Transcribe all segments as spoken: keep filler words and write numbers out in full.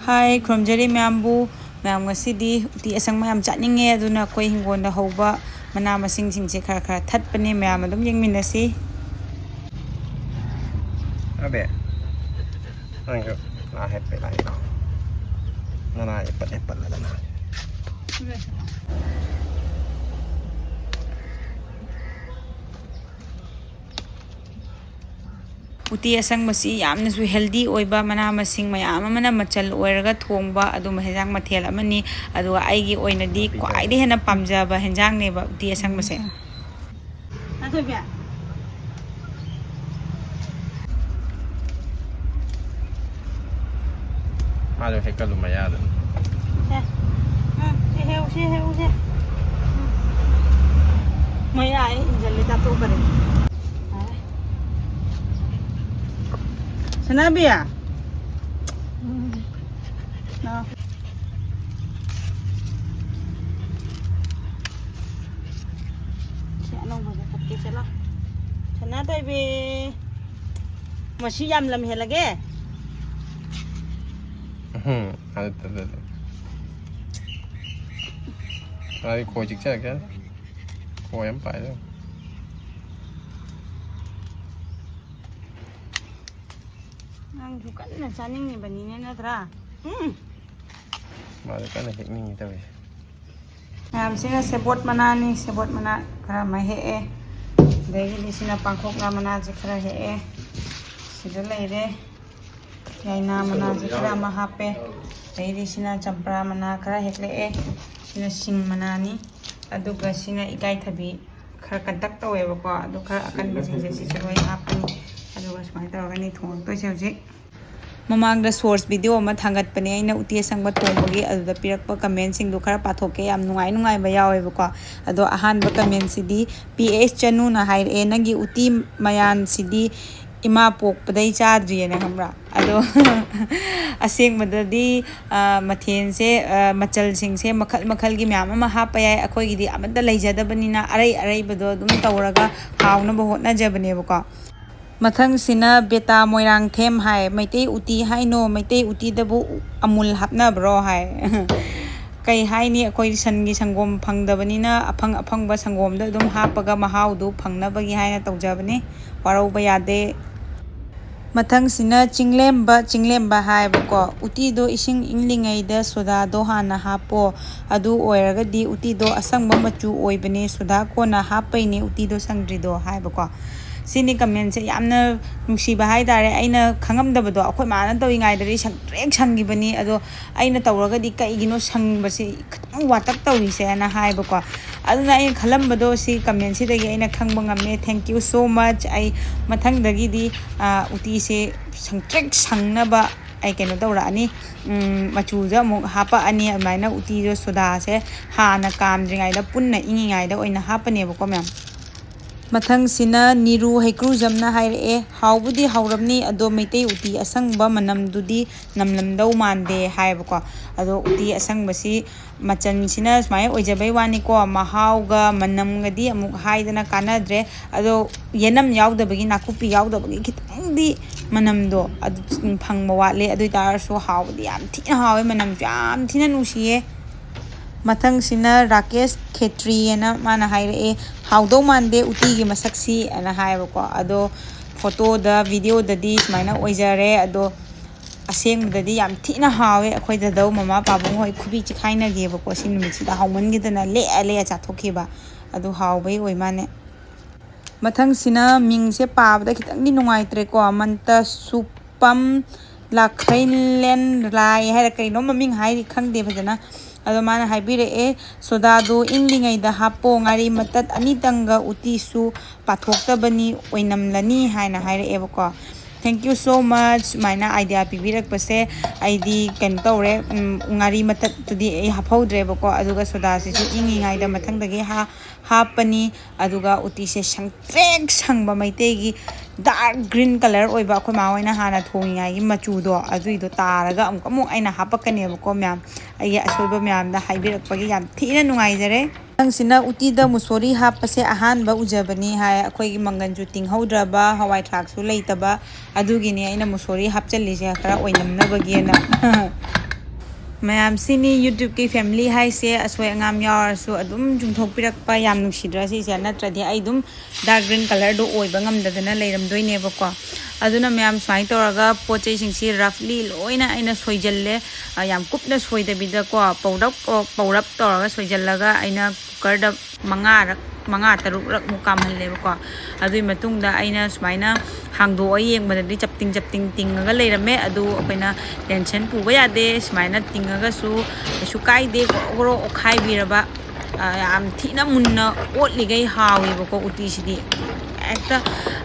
ꯍꯥꯏ, ꯈꯨꯔꯨꯝꯖꯔꯤ ꯃꯌꯥꯝꯕꯨ꯫ ꯃꯌꯥꯝ, ꯉꯁꯤꯗꯤ ꯎꯇꯤ ꯑꯁꯪꯕ ꯌꯥꯝ ꯆꯥꯅꯤꯡꯉꯦ, ꯑꯗꯨꯅ ꯑꯩꯈꯣꯏ ꯍꯤꯡꯒꯣꯜꯗ ꯍꯧꯕ ꯃꯅꯥ ꯃꯁꯤꯡꯁꯤꯡꯁꯦ ꯈꯔ ꯈꯔ ꯊꯠꯄꯅꯦ꯫ ꯃꯌꯥꯝ ꯑꯗꯨꯝ ꯌꯦꯡꯃꯤꯟꯅꯁꯤ꯫ ꯑꯕꯦ, ꯅꯪꯁꯨ ꯅꯥ ꯍꯦꯠꯄꯩ ꯂꯥꯛꯏꯔꯣ? ꯅꯅꯥ ꯍꯦꯠꯄꯠ ꯍꯦꯠꯄꯠꯂꯗꯅ꯫ ꯎꯇꯤ ꯑꯁꯪꯕꯁꯤ ꯌꯥꯝꯅꯁꯨ healthy ꯑꯣꯏꯕ, ꯃꯅꯥ ꯃꯁꯤꯡ ꯃꯌꯥꯝ ꯑꯃꯅ ꯃꯆꯜ ꯑꯣꯏꯔꯒ ꯊꯣꯡꯕ ꯑꯗꯨꯝꯕ ꯍꯦꯟꯖꯥꯡ ꯃꯊꯦꯜ ꯑꯃꯅꯤ꯫ ꯑꯗꯨꯒ ꯑꯩꯒꯤ ꯑꯣꯏꯅꯗꯤ ꯈ꯭ꯋꯥꯏꯗꯒꯤ ꯍꯦꯟꯅ ꯄꯥꯝꯖꯕ ꯍꯦꯟꯖꯥꯡꯅꯦꯕ ꯎꯇꯤ ꯑꯁꯪꯕꯁꯦ꯫ ꯑꯊꯣꯏꯕꯤ꯫ ꯃꯥꯁꯨ ꯍꯦꯛꯀꯠꯂꯨ ꯃꯌꯥꯗ꯫ ꯁꯦ꯫ ꯎꯝ, ꯁꯤ ꯍꯦꯛꯎ, ꯁꯤ ꯍꯦꯛꯎ, ꯁꯦ꯫ ꯎꯝ꯫ ꯃꯌꯥ ꯑꯩ ꯏꯟꯖꯜꯂꯦ, ꯆꯥꯊꯣꯛꯈ꯭ꯔꯦ꯫ ꯌꯥꯔꯦ꯫ ꯁꯅꯥꯕꯤ꯫ ꯂꯥꯎ꯫ ꯁꯤ ꯑꯅꯧꯕꯁꯦ ꯀꯛꯀꯦ, ꯆꯠꯂꯣ꯫ ꯁꯅꯥꯇꯣꯏꯕꯤ꯫ ꯃꯁꯤ ꯌꯥꯝ ꯂꯝ ꯍꯦꯜꯂꯒꯦ꯫ ꯎꯝ, ꯑꯗꯨ, ꯑꯗꯨ, ꯑꯗꯨ꯫ ꯉꯥꯏ ꯈꯣꯏ ꯆꯤꯛꯆꯔꯛꯀꯦ꯫ ꯈꯣꯏ ꯑꯃ ꯄꯥꯏꯔꯦ꯫ ꯅꯪꯁꯨ ꯀꯟꯅ ꯆꯥꯅꯤꯡꯉꯤꯕꯅꯤꯅꯦ, ꯅꯠꯇ꯭ꯔꯥ? ꯎꯝ꯫ ꯃꯥꯁꯨ ꯀꯟꯅ ꯍꯦꯛꯅꯤꯡꯉꯤ ꯇꯧꯔꯤꯁꯦ꯫ ꯃꯌꯥꯝꯁꯤꯅ ꯁꯦꯕꯣꯠ ꯃꯅꯥꯅꯤ, ꯁꯦꯕꯣꯠ ꯃꯅꯥ ꯈꯔ ꯑꯃ ꯍꯦꯛꯑꯦ꯫ ꯑꯗꯒꯤꯗꯤ ꯁꯤꯅ ꯄꯥꯡꯈꯣꯛꯂꯥ ꯃꯅꯥꯁꯦ ꯈꯔ ꯍꯦꯛꯑꯦ꯫ ꯁꯤꯗ ꯂꯩꯔꯦ꯫ ꯌꯥꯏꯅꯥ ꯃꯅꯥꯁꯦ ꯈꯔ ꯑꯃ ꯍꯥꯞꯄꯦ꯫ ꯑꯗꯩꯗꯤ ꯁꯤꯅ ꯆꯝꯄ꯭ꯔꯥ ꯃꯅꯥ ꯈꯔ ꯍꯦꯛꯂꯛꯑꯦ꯫ ꯁꯤꯅ ꯁꯤꯡ ꯃꯅꯥꯅꯤ꯫ ꯑꯗꯨꯒ ꯁꯤꯅ ꯏꯀꯥꯏꯊꯕꯤ ꯈꯔ ꯀꯟꯇꯛ ꯇꯧꯋꯦꯕꯀꯣ꯫ ꯑꯗꯨ ꯈꯔ ꯑꯀꯟꯕꯁꯤꯡꯁꯦ ꯁꯤꯁꯨ ꯂꯣꯏ ꯍꯥꯞꯄꯅꯤ꯫ ꯑꯗꯨꯒ ꯁꯨꯃꯥꯏꯅ ꯇꯧꯔꯒꯅꯤ ꯊꯣꯡꯉꯛꯇꯣꯏꯁꯦ ꯍꯧꯖꯤꯛ꯫ ꯃꯃꯥꯡꯗ shorts video ꯑꯃ ꯊꯥꯡꯒꯠꯄꯅꯦ ꯑꯩꯅ ꯎꯇꯤ ꯑꯁꯪꯕ ꯊꯣꯡꯕꯒꯤ, ꯑꯗꯨꯗ ꯄꯤꯔꯛꯄ commentꯁꯤꯡꯗꯣ ꯈꯔ ꯄꯥꯊꯣꯛꯀꯦ꯫ ꯌꯥꯝ ꯅꯨꯡꯉꯥꯏ ꯅꯨꯡꯉꯥꯏꯕ ꯌꯥꯎꯋꯦꯕꯀꯣ꯫ ꯑꯗꯣ ꯑꯍꯥꯟꯕ commentꯁꯤꯗꯤ ꯄꯤ ꯑꯦꯁ ꯆꯅꯨꯅ ꯍꯥꯏꯔꯛꯑꯦ, "ꯅꯪꯒꯤ ꯎꯇꯤ ꯃꯌꯥꯟꯁꯤꯗꯤ ꯏꯃꯥ ꯄꯣꯛꯄꯗꯩ ꯆꯥꯗ꯭ꯔꯤꯑꯅ", ꯈꯪꯕ꯭ꯔꯥ? ꯑꯗꯣ ꯑꯁꯦꯡꯕꯗꯗꯤ, ꯑ, ꯃꯊꯦꯜꯁꯦ, ꯑ, ꯃꯆꯜꯁꯤꯡꯁꯦ ꯃꯈꯜ ꯃꯈꯜꯒꯤ ꯃꯌꯥꯝ ꯑꯃ ꯍꯥꯞꯄ ꯌꯥꯏ꯫ ꯑꯩꯈꯣꯏꯒꯤꯗꯤ ꯑꯃꯠꯇ ꯂꯩꯖꯗꯕꯅꯤꯅ ꯑꯔꯩ ꯑꯔꯩꯕꯗꯣ ꯑꯗꯨꯝ ꯇꯧꯔꯒ ꯍꯥꯎꯅꯕ ꯍꯣꯠꯅꯖꯕꯅꯦꯕꯀꯣ꯫ ꯃꯊꯪꯁꯤꯅ ꯕꯦꯇꯥ ꯃꯣꯏꯔꯥꯡꯊꯦꯝ ꯍꯥꯏ, "ꯃꯩꯇꯩ ꯎꯇꯤ ꯍꯥꯏꯅꯣ, ꯃꯩꯇꯩ ꯎꯇꯤꯗꯕꯨ ꯑꯃꯨꯜ ꯍꯥꯞꯅꯕ꯭ꯔꯣ?" ꯍꯥꯏ꯫ ꯀꯩ ꯍꯥꯏꯅꯤ, ꯑꯩꯈꯣꯏ ꯁꯟꯒꯤ ꯁꯪꯒꯣꯝ ꯐꯪꯗꯕꯅꯤꯅ ꯑꯐꯪ ꯑꯐꯪꯕ ꯁꯪꯒꯣꯝꯗ ꯑꯗꯨꯝ ꯍꯥꯞꯄꯒ ꯃꯍꯥꯎꯗꯨ ꯐꯪꯅꯕꯒꯤ ꯍꯥꯏꯅ ꯇꯧꯖꯕꯅꯤ, ꯋꯥꯔꯧꯕ ꯌꯥꯗꯦ꯫ ꯃꯊꯪꯁꯤꯅ ꯆꯤꯡꯂꯦꯝꯕ, ꯆꯤꯡꯂꯦꯝꯕ ꯍꯥꯏꯌꯦꯕꯀꯣ꯫ "ꯎꯇꯤꯗꯣ ꯏꯁꯤꯡ ꯏꯪꯂꯤꯉꯩꯗ ꯁꯣꯗꯥꯗꯣ ꯍꯥꯟꯅ ꯍꯥꯞꯄꯣ, ꯑꯗꯨ ꯑꯣꯏꯔꯒꯗꯤ ꯎꯇꯤꯗꯣ ꯑꯁꯪꯕ ꯃꯆꯨ ꯑꯣꯏꯕꯅꯦ, ꯁꯣꯗꯥ ꯀꯣꯟꯅ ꯍꯥꯞꯄꯩꯅꯦ ꯎꯇꯤꯗꯣ ꯁꯪꯗ꯭ꯔꯤꯗꯣ" ꯍꯥꯏꯕꯀꯣ꯫ ꯁꯤꯅꯤ ꯀꯃꯦꯟꯁꯦ ꯌꯥꯝꯅ ꯅꯨꯡꯁꯤꯕ ꯍꯥꯏꯇꯥꯔꯦ꯫ ꯑꯩꯅ ꯈꯪꯉꯝꯗꯕꯗꯣ ꯑꯩꯈꯣꯏ ꯃꯥꯅ ꯇꯧꯔꯤꯉꯩꯗꯗꯤ ꯁꯪꯇ꯭ꯔꯤꯛ ꯁꯪꯈꯤꯕꯅꯤ, ꯑꯗꯣ ꯑꯩꯅ ꯇꯧꯔꯒꯗꯤ ꯀꯩꯒꯤꯅꯣ ꯁꯪꯕꯁꯦ ꯈꯤꯇꯪ ꯋꯥꯇꯛ ꯇꯧꯔꯤꯁꯦꯅ ꯍꯥꯏꯕꯀꯣ꯫ ꯑꯗꯨꯅ ꯑꯩꯅ ꯈꯜꯂꯝꯕꯗꯣ ꯁꯤ ꯀꯃꯦꯟꯁꯤꯗꯒꯤ ꯑꯩꯅ ꯈꯪꯕ ꯉꯝꯃꯦ꯫ Thank you so much꯫ ꯑꯩ ꯃꯊꯪꯗꯒꯤꯗꯤ, ꯑ, ꯎꯇꯤꯁꯦ ꯁꯪꯇ꯭ꯔꯤꯛ ꯁꯪꯅꯕ ꯑꯩ ꯀꯩꯅꯣ ꯇꯧꯔꯛꯑꯅꯤ, ꯎꯝ, ꯃꯆꯨꯁꯦ ꯑꯃꯨꯛ ꯍꯥꯄꯛꯑꯅꯤ꯫ ꯑꯗꯨꯃꯥꯏꯅ ꯎꯇꯤꯗꯣ ꯁꯣꯗꯥꯁꯦ ꯍꯥꯟꯅ ꯀꯥꯝꯗ꯭ꯔꯤꯉꯩꯗ, ꯄꯨꯟꯅ ꯏꯪꯉꯤꯉꯩꯗ ꯑꯣꯏꯅ ꯍꯥꯞꯄꯅꯦꯕꯀꯣ ꯃꯌꯥꯝ꯫ ꯃꯊꯪꯁꯤꯅ ꯅꯤꯔꯨ ꯍꯩꯀ꯭ꯔꯨꯖꯝꯅ ꯍꯥꯏꯔꯛꯑꯦ, "ꯍꯥꯎꯕꯨꯗꯤ ꯍꯥꯎꯔꯝꯅꯤ, ꯑꯗꯣ ꯃꯩꯇꯩ ꯎꯇꯤ ꯑꯁꯪꯕ ꯃꯅꯝꯗꯨꯗꯤ ꯅꯝꯂꯝꯗꯧ ꯃꯥꯟꯗꯦ" ꯍꯥꯏꯌꯦꯕꯀꯣ꯫ ꯑꯗꯣ ꯎꯇꯤ ꯑꯁꯪꯕꯁꯤ ꯃꯆꯜꯁꯤꯅ ꯁꯨꯃꯥꯏꯅ ꯑꯣꯏꯖꯕꯩ ꯋꯥꯅꯤꯀꯣ, ꯃꯍꯥꯎꯒ ꯃꯅꯝꯒꯗꯤ ꯑꯃꯨꯛ ꯍꯥꯏꯗꯅ ꯀꯥꯟꯅꯗ꯭ꯔꯦ꯫ ꯑꯗꯣ ꯌꯦꯅꯝ ꯌꯥꯎꯗꯕꯒꯤ, ꯅꯥꯀꯨꯞꯄꯤ ꯌꯥꯎꯗꯕꯒꯤ ꯈꯤꯇꯪꯗꯤ ꯃꯅꯝꯗꯣ ꯑꯗꯨ ꯐꯪꯕ ꯋꯥꯠꯂꯦ꯫ ꯑꯗꯨ ꯑꯣꯏ ꯇꯥꯔꯁꯨ ꯍꯥꯎꯕꯗꯤ ꯌꯥꯝ ꯊꯤꯅ ꯍꯥꯎꯋꯦ, ꯃꯅꯝꯁꯨ ꯌꯥꯝ ꯊꯤꯅ ꯅꯨꯡꯁꯤꯌꯦ꯫ ꯃꯊꯪꯁꯤꯅ ꯔꯥꯀꯦꯁ ꯈꯦꯇ꯭ꯔꯤ ꯑꯅ ꯃꯥꯅ ꯍꯥꯏꯔꯛꯑꯦ, "ꯍꯥꯎꯗꯧ ꯃꯥꯟꯗꯦ ꯎꯇꯤꯒꯤ ꯃꯁꯛꯁꯤ" ꯑꯅ ꯍꯥꯏꯌꯦꯕꯀꯣ꯫ ꯑꯗꯣ ꯐꯣꯇꯣꯗ, ꯚꯤꯗꯤꯑꯣꯗꯗꯤ ꯁꯨꯃꯥꯏꯅ ꯑꯣꯏꯖꯔꯦ, ꯑꯗꯣ ꯑꯁꯦꯡꯕꯗꯗꯤ ꯌꯥꯝ ꯊꯤꯅ ꯍꯥꯎꯋꯦ꯫ ꯑꯩꯈꯣꯏ ꯗꯗꯧ, ꯃꯃꯥ, ꯄꯥꯕꯨꯡ ꯍꯣꯏ ꯈꯨꯕꯤ ꯆꯤꯈꯥꯏꯅꯒꯦꯕꯀꯣ ꯁꯤ ꯅꯨꯃꯤꯠꯁꯤꯗ, ꯍꯥꯎꯃꯟꯒꯤꯗꯅ ꯂꯦꯛꯑ ꯂꯦꯛꯑ ꯆꯥꯊꯣꯛꯈꯤꯕ꯫ ꯑꯗꯨ ꯍꯥꯎꯕꯩ ꯑꯣꯏ ꯃꯥꯅꯦ꯫ ꯃꯊꯪꯁꯤꯅ ꯃꯤꯡꯁꯦ ꯄꯥꯕꯗ ꯈꯤꯇꯪꯗꯤ ꯅꯨꯡꯉꯥꯏꯇ꯭ꯔꯦꯀꯣ, ꯃꯟꯇ ꯁꯨꯄꯝ ꯂꯥꯈ꯭ꯔꯩꯂꯦꯟ ꯂꯥꯏ ꯍꯥꯏꯔ ꯀꯩꯅꯣ ꯃꯃꯤꯡ ꯍꯥꯏꯔꯤ, ꯈꯪꯗꯦ ꯐꯖꯅ꯫ ꯑꯗꯣ ꯃꯥꯅ ꯍꯥꯏꯕꯤꯔꯛꯑꯦ, "ꯁꯣꯗꯥꯗꯣ ꯏꯪꯂꯤꯉꯩꯗ ꯍꯥꯞꯄꯣ, ꯉꯥꯔꯤ ꯃꯇꯠ ꯑꯅꯤꯇꯪꯒ ꯎꯇꯤꯁꯨ ꯄꯥꯊꯣꯛꯇꯕꯅꯤ, ꯑꯣꯏꯅꯝꯂꯅꯤ" ꯍꯥꯏꯅ ꯍꯥꯏꯔꯛꯑꯦꯕꯀꯣ꯫ Thank you so much ꯁꯨꯃꯥꯏꯅ ꯑꯥꯏꯗꯤꯌꯥ ꯄꯤꯕꯤꯔꯛꯄꯁꯦ꯫ ꯑꯩꯗꯤ ꯀꯩꯅꯣ ꯇꯧꯔꯦ, ꯎꯝ, ꯉꯥꯔꯤ ꯃꯇꯠꯇꯨꯗꯤ ꯑꯩ ꯍꯥꯞꯍꯧꯗ꯭ꯔꯦꯕꯀꯣ, ꯑꯗꯨꯒ ꯁꯣꯗꯥꯁꯤꯁꯨ ꯏꯪꯉꯤꯉꯩꯗ ꯃꯊꯪꯗꯒꯤ ꯍꯥ-, ꯍꯥꯞꯄꯅꯤ꯫ ꯑꯗꯨꯒ ꯎꯇꯤꯁꯦ ꯁꯪꯇ꯭ꯔꯦꯛ ꯁꯪꯕ, ꯃꯩꯇꯩꯒꯤ ꯗꯥꯔꯛ ꯒ꯭ꯔꯤꯟ ꯀꯂꯔ ꯑꯣꯏꯕ, ꯑꯩꯈꯣꯏ ꯃꯥ ꯍꯣꯏꯅ ꯍꯥꯟꯅ ꯊꯣꯡꯉꯤꯉꯩꯒꯤ ꯃꯆꯨꯗꯣ, ꯑꯗꯨꯏꯗꯣ ꯇꯥꯔꯒ ꯑꯃꯨꯛ, ꯑꯃꯨꯛ ꯑꯩꯅ ꯍꯥꯞꯄꯛꯀꯅꯦꯕꯀꯣ ꯃꯌꯥꯝ꯫ ꯑꯩꯒꯤ ꯑꯁꯣꯏꯕ ꯃꯌꯥꯝꯗ ꯍꯥꯏꯕꯤꯔꯛꯄꯒꯤ ꯌꯥꯝ ꯊꯤꯅ ꯅꯨꯡꯉꯥꯏꯖꯔꯦ꯫ ꯅꯪꯁꯤꯅ ꯎꯇꯤꯗ ꯃꯨꯁꯣꯔꯤ ꯍꯥꯞꯄꯁꯦ ꯑꯍꯥꯟꯕ ꯎꯖꯕꯅꯤ ꯍꯥꯏ꯫ ꯑꯩꯈꯣꯏꯒꯤ ꯃꯪꯒꯟꯁꯨ ꯇꯤꯡꯍꯧꯗ꯭ꯔꯕ, ꯍꯋꯥꯏ ꯊ꯭ꯔꯥꯛꯁꯨ ꯂꯩꯇꯕ, ꯑꯗꯨꯒꯤꯅꯦ ꯑꯩꯅ ꯃꯨꯁꯣꯔꯤ ꯍꯥꯞꯆꯜꯂꯤꯁꯦ ꯈꯔ ꯑꯣꯏꯅꯝꯅꯕꯒꯤꯅ꯫ ꯃꯌꯥꯝꯁꯤꯅꯤ YouTube-ꯀꯤ family ꯍꯥꯏꯁꯦ, ꯑꯁꯣꯏ ꯑꯉꯥꯝ ꯌꯥꯎꯔꯁꯨ ꯑꯗꯨꯝ ꯆꯨꯝꯊꯣꯛꯄꯤꯔꯛꯄ, ꯌꯥꯝ ꯅꯨꯡꯁꯤꯗ꯭ꯔꯥ ꯁꯤꯁꯦ? ꯅꯠꯇ꯭ꯔꯗꯤ ꯑꯩ ꯑꯗꯨꯝ dark green colour-ꯗꯣ ꯑꯣꯏꯕ ꯉꯝꯗꯗꯅ ꯂꯩꯔꯝꯗꯣꯏꯅꯦꯕꯀꯣ꯫ ꯑꯗꯨꯅ ꯃꯌꯥꯝ ꯁꯨꯃꯥꯏꯅ ꯇꯧꯔꯒ ꯄꯣꯠ ꯆꯩꯁꯤꯡꯁꯤ roughly ꯂꯣꯏꯅ ꯑꯩꯅ ꯁꯣꯏꯖꯜꯂꯦ꯫ ꯑ, ꯌꯥꯝ ꯀꯨꯞꯅ ꯁꯣꯏꯗꯕꯤꯗꯀꯣ, ꯄꯧꯔꯞ, ꯄꯧꯔꯞ ꯇꯧꯔꯒ ꯁꯣꯏꯖꯜꯂꯒ ꯑꯩꯅ cooker-ꯗ ꯃꯉꯥꯔꯛ, ꯃꯉꯥ ꯇꯔꯨꯛꯔꯛ ꯃꯨꯛ ꯀꯥꯝꯍꯜꯂꯦꯕꯀꯣ꯫ ꯑꯗꯨꯒꯤ ꯃꯇꯨꯡꯗ ꯑꯩꯅ ꯁꯨꯃꯥꯏꯅ ꯍꯥꯡꯗꯣꯛꯑ ꯌꯦꯡꯕꯗꯗꯤ ꯆꯞꯇꯤꯡ ꯆꯞꯇꯤꯡ ꯇꯤꯡꯉꯒ ꯂꯩꯔꯝꯃꯦ꯫ ꯑꯗꯨ ꯑꯩꯈꯣꯏꯅ tension ꯄꯨꯕ ꯌꯥꯗꯦ꯫ ꯁꯨꯃꯥꯏꯅ ꯇꯤꯡꯉꯒꯁꯨ ꯀꯩꯁꯨ ꯀꯥꯏꯗꯦ꯫ ꯒꯣꯔꯣ ꯒꯣꯔꯣ ꯑꯣꯠꯈꯥꯏꯕꯤꯔꯕ, ꯑ, ꯌꯥꯝ ꯊꯤꯅ ꯃꯨꯟꯅ ꯑꯣꯠꯂꯤꯈꯩ ꯍꯥꯎꯋꯦꯕꯀꯣ ꯎꯇꯤꯁꯤꯗꯤ꯫ ꯍꯦꯛꯇ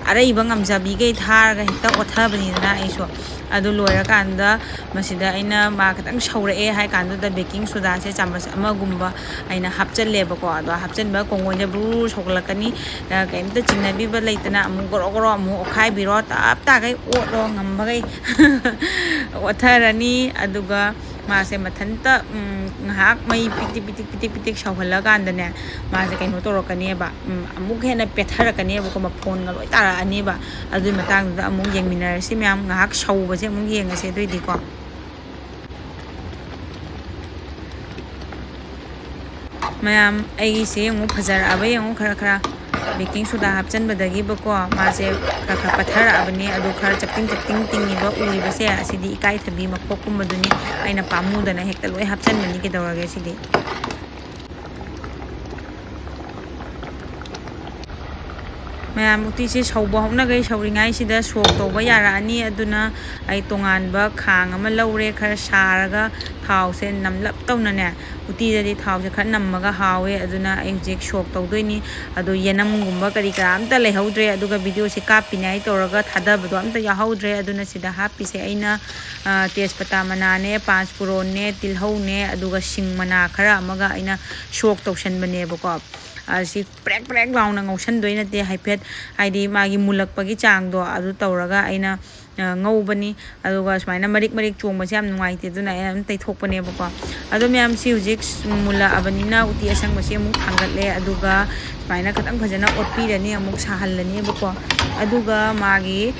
ꯑꯔꯩꯕ ꯉꯝꯖꯕꯤꯈꯩ ꯊꯥꯔꯒ ꯍꯦꯛꯇ ꯑꯣꯠꯊꯕꯅꯤꯗꯅ ꯑꯩꯁꯨ꯫ ꯑꯗꯨ ꯂꯣꯏꯔꯀꯥꯟꯗ ꯃꯁꯤꯗ ꯑꯩꯅ ꯃꯥ ꯈꯤꯇꯪ ꯁꯧꯔꯛꯑꯦ ꯍꯥꯏ ꯀꯥꯟꯗꯨꯗ baking soda-ꯁꯦ ꯆꯥꯃꯁ ꯑꯃꯒꯨꯝꯕ ꯑꯩꯅ ꯍꯥꯞꯆꯜꯂꯦꯕꯀꯣ꯫ ꯑꯗꯣ ꯍꯥꯞꯆꯟꯕ ꯀꯣꯡꯒꯣꯟꯁꯦ ꯕ꯭ꯔꯨ ꯁꯧꯒꯠꯂꯛꯀꯅꯤ꯫ ꯑ, ꯀꯩꯝꯇ ꯆꯤꯡꯅꯕꯤꯕ ꯂꯩꯇꯅ ꯑꯃꯨꯛ ꯒꯣꯔꯣ ꯒꯣꯔꯣ ꯑꯃꯨꯛ ꯑꯣꯠꯈꯥꯏꯕꯤꯔꯣ, ꯇꯞ ꯇꯥꯈꯩ ꯑꯣꯠꯂꯣ ꯉꯝꯕꯈꯩ꯫ ꯑꯣꯠꯊꯔꯅꯤ꯫ ꯑꯗꯨꯒ ꯃꯥꯁꯦ ꯃꯊꯟꯇ, ꯎꯝ, ꯉꯥꯏꯍꯥꯛ ꯃꯩ ꯄꯤꯇꯤꯛ ꯄꯤꯇꯤꯛ ꯄꯤꯇꯤꯛ ꯄꯤꯇꯤꯛ ꯁꯧꯍꯜꯂꯀꯥꯟꯗꯅꯦ, ꯃꯥꯁꯦ ꯀꯩꯅꯣ ꯇꯧꯔꯛꯀꯅꯦꯕ, ꯎꯝ, ꯑꯃꯨꯛ ꯍꯦꯟꯅ ꯄꯦꯠꯊꯔꯛꯀꯅꯦꯕꯀꯣ, ꯃꯐꯣꯟꯒ ꯂꯣꯏ ꯇꯥꯔꯛꯑꯅꯦꯕ꯫ ꯑꯗꯨꯒꯤ ꯃꯇꯥꯡꯗꯨꯗ ꯑꯃꯨꯛ ꯌꯦꯡꯃꯤꯟꯅꯔꯁꯤ ꯃꯌꯥꯝ, ꯉꯥꯏꯍꯥꯛ ꯁꯧꯕꯁꯦ ꯑꯃꯨꯛ ꯌꯦꯡꯉꯁꯦ ꯑꯗꯨꯑꯣꯏꯗꯤꯀꯣ꯫ ꯃꯌꯥꯝ, ꯑꯩꯒꯤꯁꯦ ꯌꯦꯡꯉꯨ, ꯐꯖꯔꯛꯑꯕ ꯌꯦꯡꯉꯨ, ꯈꯔ ꯈꯔ baking soda ꯍꯥꯞꯆꯟꯕꯗꯒꯤꯕꯀꯣ, ꯃꯥꯁꯦ ꯈꯔ ꯈꯔ ꯄꯠꯊꯔꯛꯑꯕꯅꯦ꯫ ꯑꯗꯣ ꯈꯔ ꯆꯞꯇꯤꯡ ꯆꯞꯇꯤꯡ ꯇꯤꯡꯉꯤꯕ ꯎꯔꯤꯕꯁꯦ, ꯑꯁꯤꯗꯤ ꯏꯀꯥꯏꯊꯕꯤ ꯃꯈꯣꯛꯀꯨꯝꯕꯗꯨꯅꯤ꯫ ꯑꯩꯅ ꯄꯥꯝꯃꯨꯗꯅ ꯍꯦꯛꯇ ꯂꯣꯏ ꯍꯥꯞꯆꯟꯕꯅꯤ꯫ ꯀꯩꯗꯧꯔꯒꯦ ꯁꯤꯗꯤ? ꯃꯌꯥꯝ, ꯎꯇꯤꯁꯦ ꯁꯧꯕ ꯍꯧꯅꯈꯩ ꯁꯧꯔꯤꯉꯩꯁꯤꯗ ꯁꯣꯛ ꯇꯧꯕ ꯌꯥꯔꯛꯑꯅꯤ꯫ ꯑꯗꯨꯅ ꯑꯩ ꯇꯣꯉꯥꯟꯕ ꯈꯥꯡ ꯑꯃ ꯂꯧꯔꯦ, ꯈꯔ ꯁꯥꯔꯒ ꯊꯥꯎꯁꯦ ꯅꯝꯂꯞ ꯇꯧꯅꯅꯦ꯫ ꯎꯇꯤꯗꯗꯤ ꯊꯥꯎꯁꯦ ꯈꯔ ꯅꯝꯃꯒ ꯍꯥꯎꯋꯦ꯫ ꯑꯗꯨꯅ ꯑꯩ ꯍꯧꯖꯤꯛ ꯁꯣꯛ ꯇꯧꯗꯣꯏꯅꯤ꯫ ꯑꯗꯣ ꯌꯦꯅꯝꯒꯨꯝꯕ ꯀꯔꯤ ꯀꯔꯥ ꯑꯝꯇ ꯂꯩꯍꯧꯗ꯭ꯔꯦ꯫ ꯑꯗꯨꯒ video-ꯁꯦ ꯀꯥꯞꯄꯤꯅꯦ ꯍꯥꯏ ꯇꯧꯔꯒ ꯊꯥꯗꯕꯗꯣ ꯑꯝꯇ ꯌꯥꯎꯍꯧꯗ꯭ꯔꯦ꯫ ꯑꯗꯨꯅ ꯁꯤꯗ ꯍꯥꯞꯄꯤꯁꯦ ꯑꯩꯅ, ꯑ, ꯇꯦꯖꯄꯇꯥ ꯃꯅꯥꯅꯦ, ꯄꯥꯟꯆ ꯐꯣꯔꯣꯟꯅꯦ, ꯇꯤꯜꯍꯧꯅꯦ, ꯑꯗꯨꯒ ꯁꯤꯡ ꯃꯅꯥ ꯈꯔ ꯑꯃꯒ ꯑꯩꯅ ꯁꯣꯛ ꯇꯧꯁꯟꯕꯅꯦꯕꯀꯣ꯫ ꯑ, ꯁꯤ ꯄ꯭ꯔꯦꯛ ꯄ꯭ꯔꯦꯛ ꯂꯥꯎꯅ ꯉꯧꯁꯟꯗꯣꯏ ꯅꯠꯇꯦ, ꯍꯥꯏꯐꯦꯠ, ꯍꯥꯏꯗꯤ ꯃꯥꯒꯤ ꯃꯨꯜꯂꯛꯄꯒꯤ ꯆꯥꯡꯗꯣ ꯑꯗꯨ ꯇꯧꯔꯒ ꯑꯩꯅ ꯉꯧꯕꯅꯤ꯫ ꯑꯗꯨꯒ ꯁꯨꯃꯥꯏꯅ ꯃꯔꯤꯛ ꯃꯔꯤꯛ ꯆꯣꯡꯕꯁꯦ ꯌꯥꯝ ꯅꯨꯡꯉꯥꯏꯇꯦ, ꯑꯗꯨꯅ ꯑꯩꯅ ꯑꯗꯨꯝ ꯇꯩꯊꯣꯛꯄꯅꯦꯕꯀꯣ꯫ ꯑꯗꯣ ꯃꯌꯥꯝ, ꯁꯤ ꯍꯧꯖꯤꯛ ꯃꯨꯜꯂꯛꯑꯕꯅꯤꯅ ꯎꯇꯤ ꯑꯁꯪꯕꯁꯦ ꯑꯃꯨꯛ ꯊꯥꯡꯒꯠꯂꯦ꯫ ꯑꯗꯨꯒ ꯁꯨꯃꯥꯏꯅ ꯈꯤꯇꯪ ꯐꯖꯅ ꯑꯣꯠꯄꯤꯔꯅꯤ, ꯑꯃꯨꯛ ꯁꯥꯍꯜꯂꯅꯦꯕꯀꯣ꯫ ꯑꯗꯨꯒ ꯃꯥꯒꯤ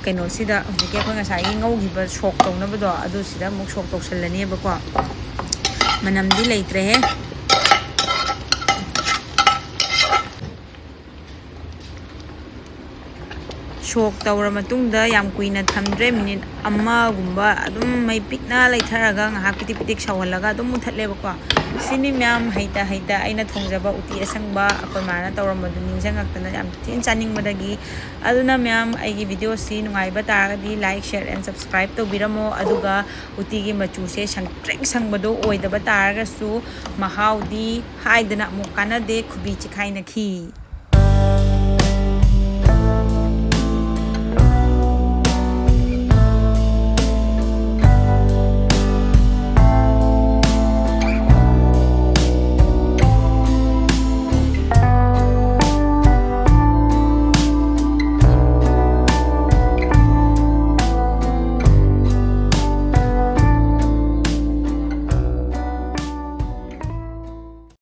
ꯀꯩꯅꯣꯁꯤꯗ, ꯍꯧꯖꯤꯛꯀꯤ ꯑꯩꯈꯣꯏ ꯉꯁꯥꯏꯒꯤ ꯉꯧꯈꯤꯕ ꯁꯣꯛ ꯇꯧꯅꯕꯗꯣ, ꯑꯗꯨꯁꯤꯗ ꯑꯃꯨꯛ ꯁꯣꯛ ꯇꯧꯁꯜꯂꯅꯦꯕꯀꯣ꯫ ꯃꯅꯝꯗꯤ ꯂꯩꯇ꯭ꯔꯦꯍꯦ꯫ ꯁꯣꯛ ꯇꯧꯔ ꯃꯇꯨꯡꯗ ꯌꯥꯝ ꯀꯨꯏꯅ ꯊꯝꯗ꯭ꯔꯦ, ꯃꯤꯅꯤꯠ ꯑꯃꯒꯨꯝꯕ ꯑꯗꯨꯝ ꯃꯩ ꯄꯤꯛꯅ ꯂꯩꯊꯔꯒ ꯉꯥꯏꯍꯥꯛ ꯄꯤꯗꯤꯛ ꯄꯤꯗꯤꯛ ꯁꯧꯍꯜꯂꯒ ꯑꯗꯨꯝ ꯃꯨꯊꯠꯂꯦꯕꯀꯣ꯫ ꯁꯤꯅꯤ ꯃꯌꯥꯝ, ꯍꯩꯇ ꯍꯩꯇ ꯑꯩꯅ ꯊꯣꯡꯖꯕ ꯎꯇꯤ ꯑꯁꯪꯕ ꯑꯩꯈꯣꯏ ꯃꯥꯅ ꯇꯧꯔꯝꯕꯗꯨ ꯅꯤꯡꯁꯤꯡꯉꯛꯇꯅ ꯌꯥꯝ ꯊꯤꯅ ꯆꯥꯅꯤꯡꯕꯗꯒꯤ꯫ ꯑꯗꯨꯅ ꯃꯌꯥꯝ, ꯑꯩꯒꯤ video ꯁꯤ ꯅꯨꯡꯉꯥꯏꯕ ꯇꯥꯔꯒꯗꯤ like, share and subscribe ꯇꯧꯕꯤꯔꯝꯃꯣ꯫ ꯑꯗꯨꯒ ꯎꯇꯤꯒꯤ ꯃꯆꯨꯁꯦ ꯁꯪꯇ꯭ꯔꯤꯛ ꯁꯪꯕꯗꯣ ꯑꯣꯏꯗꯕ ꯇꯥꯔꯒꯁꯨ ꯃꯍꯥꯎꯗꯤ ꯍꯥꯏꯗꯅ ꯑꯃꯨꯛ ꯀꯥꯟꯅꯗꯦ, ꯈꯨꯕꯤ ꯆꯤꯈꯥꯏꯅꯈꯤ꯫